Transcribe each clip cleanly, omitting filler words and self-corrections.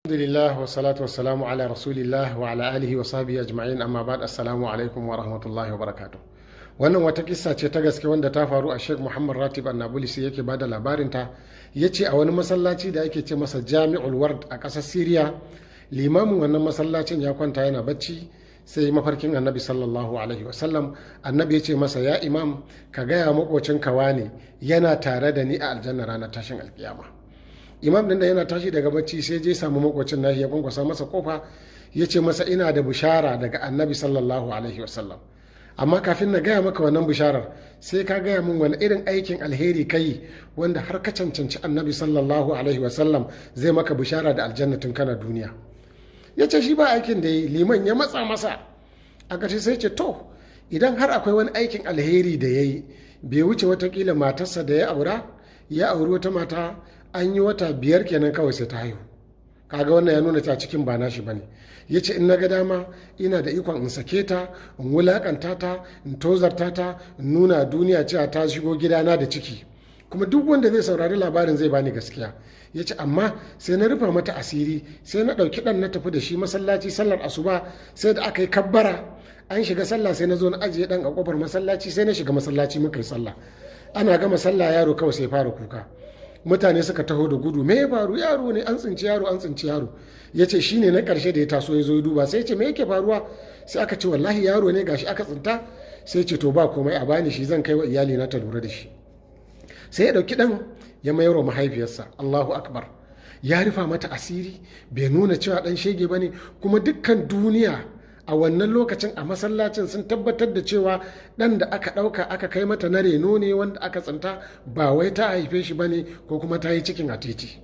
Alhamdulillah wa salatu wa salamu ala rasulillah wa ala alihi wa sahbihi ajma'in, amma ba'd, assalamu alaikum wa rahmatullahi wa barakatuh. Wannan wata kissa ce ta gaske wanda ta faru a Sheikh Muhammad Ratib Annabulisi yake bada labarinta. Ya ce a wani masallaci da ake ce masa Jami'ul Ward a ƙasar Syria, limamin wannan masallacin ya kwanta yana bacci, sai mafarkin Annabi sallallahu alaihi wasallam. Annabi ya ce masa, "Ya imam, ka gaya makocin wane yana tare da ni a aljanna ranar tashin alkiyama." Imam din da yana tashi daga bacci sai je samu makocin nashi, ya kwankwasa masa kofa, ya ce masa, "Ina da bishara daga Annabi sallallahu alaihi wasallam, amma kafin na gaya maka wannan bisharar, sai ka gaya min wani irin aikin alheri kai wanda har ka cancanci Annabi sallallahu alaihi wasallam zai maka bishara da aljanna tun kana duniya." Ya ce shi ba aikin da yi. Liman ya matsa masa, a ƙarshe sai ce, to idan har akwai wani aikin alheri da ya yi, bai wuce watakila matarsa da ya aura, ya auri wata mata, an yi wata 5 kenan kawai sai ta haihu. Kaga wannan ya nuna ta cikin ba nashi bane. Ya ce in na ga dama ina da ikon in sake ta, in wulakanta ta, in tozarta ta, in nuna duniya cewa ta shigo gidana da ciki, kuma duk wanda zai saurari labarin zai bani gaskiya. Ya ce amma sai na rufa mata asiri, sai na ɗauki ɗan na tafi da shi masallaci sallar asuba. Sai da aka yi kabbara an shiga sallah, sai na zo na ajiye ɗan a ƙofar masallaci, sai na shiga masallaci muka yi sallah. Ana gama sallah, yaro kawai sai fara kuka. Mutane suka taho da gudu, me ya faru? Yaro ne, an tsinci yaro, an tsinci yaro. Ya ce shine na karshe da ya taso ya zo ya duba, sai ya ce, "Me yake faruwa?" Sai aka ce, "Wallahi yaro ne gashi aka tsinta." Sai ce, "To ba komai, a bani shi, zan kai wa iyali na ta lura da shi." Sai ya dauki dan ya mayar wa mahaifiyarsa. Allahu akbar! Ya rufa mata asiri, bai nuna cewa dan shege bane, kuma dukkan duniya a wannan lokacin a masallacin sun tabbatar da cewa ɗan da aka ɗauka aka kai mata na reno ne wanda aka tsinta, ba wai ta haife shi bane ko kuma ta yi cikin a titi.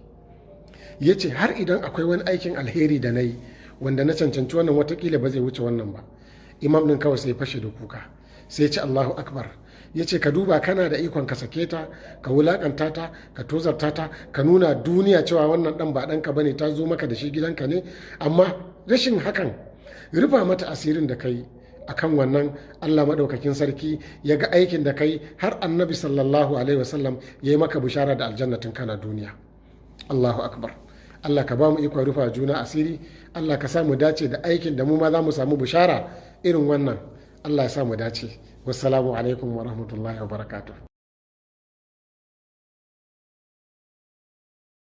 Ya ce har idan akwai wani aikin alheri da na yi wanda na cancanci wannan, watakila ba zai wuce wannan ba. Imam ɗin kawai sai fashe da kuka, sai ce, "Allahu akbar." Ya ce ka duba, kana da ikon ka sake ta, ka wulakanta ta, ka tozarta ta, ka nuna duniya cewa wannan ɗan ba ɗanka bane, ta zo maka da shi gidanka ne, amma rashin hakan, rufa mata asirin da kai akan wannan, Allah maɗaukakin sarki ya ga aikin da kai, har Annabi sallallahu alaihi wasallam ya yi maka bishara da aljannatin kana duniya. Allahu akbar! Allah ka ba mu ikon rufa juna asiri. Allah ka sa mu dace da aikin da mu ma za mu samu bishara irin wannan. Allah ya sa mu dace. Wassalamu alaikum wa rahmatullahi wa barakatuh.